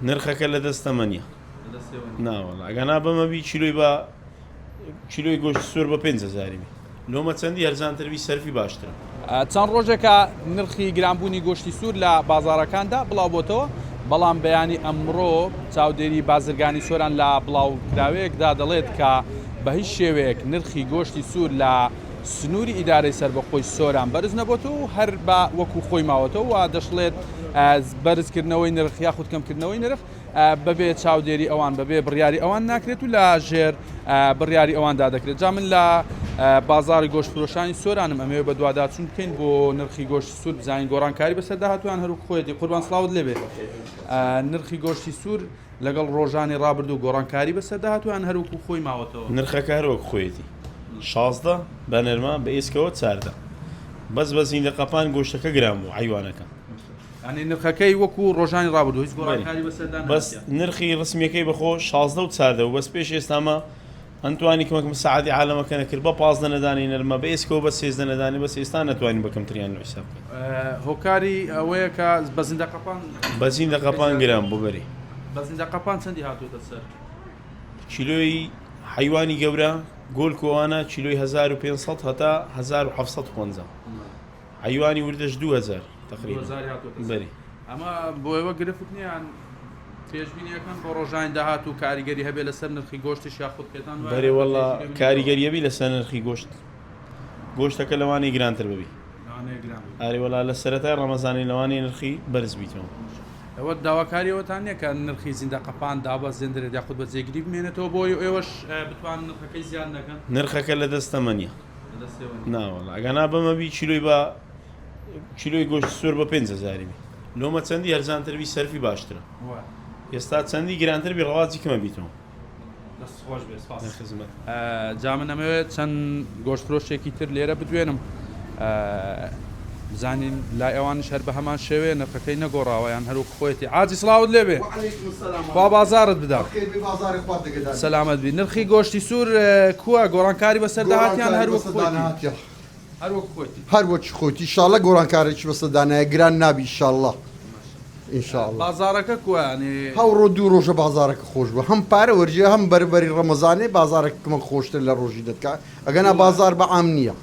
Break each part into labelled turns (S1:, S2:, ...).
S1: نرخەکە لە دەستەمە نیە. نا وەڵا ئەگەنا بەمە بی کیلۆی بە کیلۆی گۆشتی سوور بە پێنج هەزاری بی لۆمە چەندی هەرزانتر بی سەرفی باشترە.
S2: چەند ڕۆژێکە نرخی گرانبوونی گۆشتی سوور لە بازاڕەکاندا بڵاوبۆتەوە، بەڵام بەیانی ئەمڕۆ چاودێری بازرگانی سۆران لە بڵاوکراوەیەکدا دەڵێت کە بە هیچ شێوەیەک نرخی گۆشتی سوور لە سنووری ئیدارەی سەربەخۆی سۆران بەرز نەبۆتەوە و هەر بە وەکو خۆی ماوەتەوە و دەشڵێت بەرزکردنەوەی نرخ یاخود کەمکردنەوەی نرخ بەبێ چاودێری ئەوان بەبێ بڕیاری ئەوان ناکرێت و لە ژێر بڕیاری ئەواندا دەکرێت جا من لە بازاری گۆشتفرۆشانی سۆرانم ئەمەوێ بەدواداچوون بکەین بۆ نرخی گۆشتی سوور بزانین گۆڕانکاری بەسەر داهاتوان هەروک خۆیەتی قوربان سڵاوت لێبێ نرخی گۆشتی سوور لەگەڵ ڕۆژانی ڕابردوو گۆڕانکاری بەسەر داهاتوان هەروەکو خۆی ماوەتەوە.
S1: نرخەکە هەر وەک خۆیەتی 16 بە نەرمە بە ئێسکەوە چاردە بەس بە زیندە قەپان گۆشتەکە گران بوو عەیوانەکە.
S2: یانی نرخەکەی وەکو ڕۆژانی ڕابردوو هیچ گۆڕانکاری بەسەردا
S1: بەس نرخی ڕسمیەکەی بەخۆ 16 و چاردە و بەس پێش ئێستامە ئەنتوانی کەمەک مساعدی عالەمەکە نەکرد بە 15 نەدانی نەرمە بە ئێسکەوە بە سێزدە نەدانی بەس ئێستا نەتوانین بە کەمتریان حساب بکەین.
S2: هۆکاری ئەوەیە کە بە زیندە قەپان
S1: بە زیندە قەپان گران بۆ بەری
S2: بە زیندە قەپان چەندی هاتووەتە سەر؟
S1: کیلۆی حەیوانی گەورە گۆل کۆوانە کیلۆی 1500 هەتا 1750 حەیوانی وردەش 2000 تقریبا بەری.
S2: ئەمە بۆ ئێوە گرفت نییە یان پێشبینی ئەکەن بۆ ڕۆژانی داهاتوو کاریگەری هەبێ لەسەر نرخی گۆشتیش یاخود پێتان وایە
S1: بەرێ وەڵا کاریگەری هەبی لەسەر نرخی گۆشت گۆشتەکە لەوانەیە گرانتر ببی ئاری وەڵا لە سەرەتای ڕەمەزانی لەوانەیە نرخی بەرز بیتەوە.
S2: ئێوە داواکاری ئەوەتان نییە کە نرخی زیندە قەپان دابەزێندرێت یاخود بە جێگیری بمێنێتەوە بۆ ئەوەی ئێوەش بتوانن نرخەکەی زیاد نەکەن؟
S1: نرخەکە لە دەستەمە نییە. نا وەڵا ئەگەنا بەمە بی کیلۆی بە کیلۆی گۆشت سوور بە پێنج هەزاری بی لۆمە چەندی هەرزانتر بی سەرفی باشترە ئێستا چەندی گرانتر بی ڕەواجی کەمە بیتەوە.
S2: دەست خۆش بێ سپاس. لە خزمەت. جا من ئەمەوێت چەند گۆشت فرۆشێکی تر لێرە بدوێنم بزانین لای ئەوانیش هەر بە هەمان شێوەیە نرخەکەی نەگۆڕاوە یان هەر وەک خۆیەتی عاجی سڵاوت لێبێ
S3: وعلیکم السلام
S2: خوا بازاڕت بدا
S3: بەخێر بێی بازاڕی خوات دەگەداری.
S2: سەلامەت بی نرخی گۆشتی سوور کوە گۆڕانکاری بەسەر داهات یان
S3: گۆڕانکاری
S2: هەر وەک
S3: بەسەر
S2: خۆیتی
S3: دانەهاتیە.
S2: هەر وەک خۆیتی.
S3: هەر وەکی خۆیتی ئیشاڵڵە گۆڕانکاریی بەسەر دانایە گران نابی ئیشاڵڵە ئینشاڵڵە.
S2: بازاڕەکە کوە یانی.
S3: هەوڕۆ دوو ڕۆژە بازاڕەکە خۆش بوو هەم پارە وەرگیرا هەم بەربەری ڕەمەزانێ بازاڕەکە کەمەک خۆشتر لە ڕۆژی دەتکا ئەگەنا بازاڕ بە عام نییە.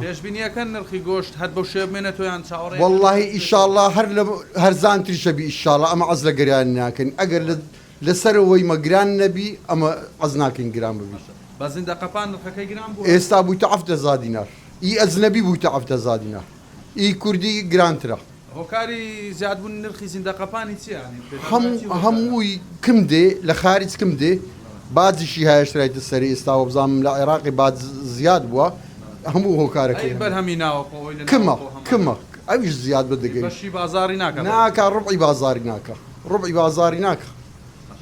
S2: پێشبینی ئەکەن نرخی گۆشت هەر بەو شێوە بمێنێتەوە یان چاوەڕێی ئەکەن
S3: وەڵاهی ئیشاڵا هەر لە هەرزانتریشە بی ئیشاڵا ئەمە عەز لە گرانی ناکەین ئەگەر لە لەسەرەوەی مە گران نەبی ئەمە عەز ناکەین گران ببی.
S2: بە زیندە قەپان نرخەکەی گران بووە؟
S3: ئێستا بوویتە عەفت هەزا دینار ئی ئەجنەبی بوویتە عەفت هەزا دینار ئی کوردی گرانترە.
S2: هۆکاری زیادبوونی نرخی زیندەقەپانی چیە یانی پێتان وایە چی هۆکارە؟
S3: هەمووی کم دێ لە خارج کم دێ باجیشی هایشترایتە سەری ئێستا وەبزانم لە عێراقی باج زیاد بووە هەموو هۆکارەکەی
S2: ئەی
S3: هەموو
S2: بەرهەمی ناوەخۆ ئەوەی لە
S3: کمە
S2: ناوەخۆ هەمانە
S3: کمە ئەویش زیاد بە دەگەی
S2: بەشی بازاڕی ناکا بەرهەمی
S3: ناکا ڕوبعی بازاری ناکا ڕوبعی بازاری ناکا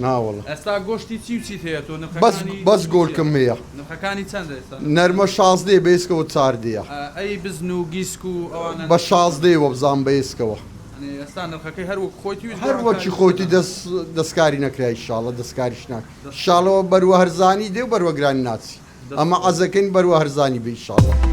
S3: ناوەڵا.
S2: ئێستا گۆشتی چی و چیت هەیە تۆ
S3: بەس
S2: نرخەکانی
S3: بەس
S2: چی و چیە؟
S3: گۆلکم هەیە.
S2: نرخەکانی چەندە ئێستا
S3: نەرمە
S2: نرخەکانی؟
S3: شازدەیە بەیسکەوە چاردەیە.
S2: ئەی بزن و گیسک و ئەوانە
S3: بە
S2: نرخەکان؟
S3: شازدەیە وەبزانم بەیسکەوە.
S2: یانی ئێستا نرخەکەی هەر وەک خۆیتی و هیچ
S3: هەر وەکی
S2: گۆڕانکاری بەسەردا
S3: خۆیتی
S2: نەهاتووە.
S3: دەس دەسکاری نەکرا ئیشاڵە دەسکاریش ناکرێ
S2: دەست خۆش.
S3: ئیشاڵەوە بەروە هەرزانی دێ و بەروە گرانی ناچی
S2: دەست
S3: ئەمە
S2: خۆش.
S3: عەزەکەین بەروە هەرزانی بێ ئیشاڵە.